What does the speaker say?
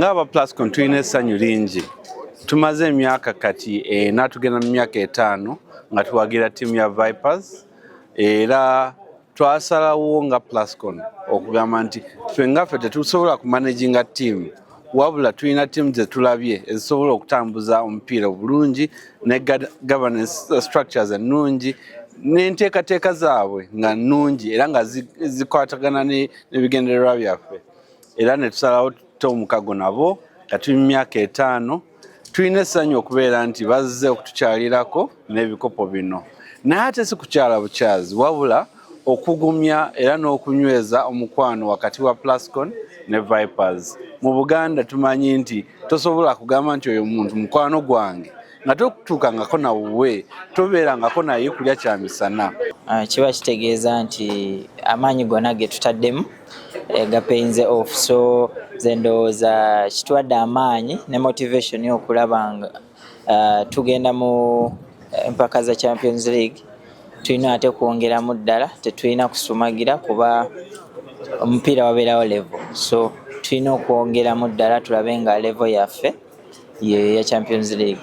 Ng'aba Plascon tulina essanyu lingi. Tumaze emyaka kati 4, tugenda mu myaka 5 nga tuwagira ttiimu ya Vipers, era twasalawo nga Plascon okugamba nti ffe nga ffe tetusobola kumanaginga ttiimu, wabula tulina ttiimu ze tulabye ezisobola okutambuza omupiira obulungi ne governance structures ennungi n'enteekateeka zaabwe nga nnungi era nga zikwatagana n'ebigendererwa byaffe, era ne tusalawo tute omukago nabo nga tuli mu myaka 5. Tulina essanyu okubeera nti bazze okutukyalirako n'ebikopo bino, naye ate si kukyala bukyazi, wabula okugumya era n'okunyweza omukwano wakati wa Plascon ne Vipers. Mu Buganda tumanyi nti tosobola kugamba nti oyo muntu mukwano gwange nga totuukangako nawuwe, tobeerangako naye kulya kyamisana. Kiba kitegeeza nti amaanyi gonna ge tutaddemu gapayinze off. So nze ndowooza kituwadde amaanyi ne motivation okulaba nga tugenda mu empaka za Champions League. Tulina ate kwongeramu ddala, tetulina kusumagira kuba omupiira wabeerawo level, so tulina okwongeramu ddala tulabe nga level yaffe ye ya Champions League.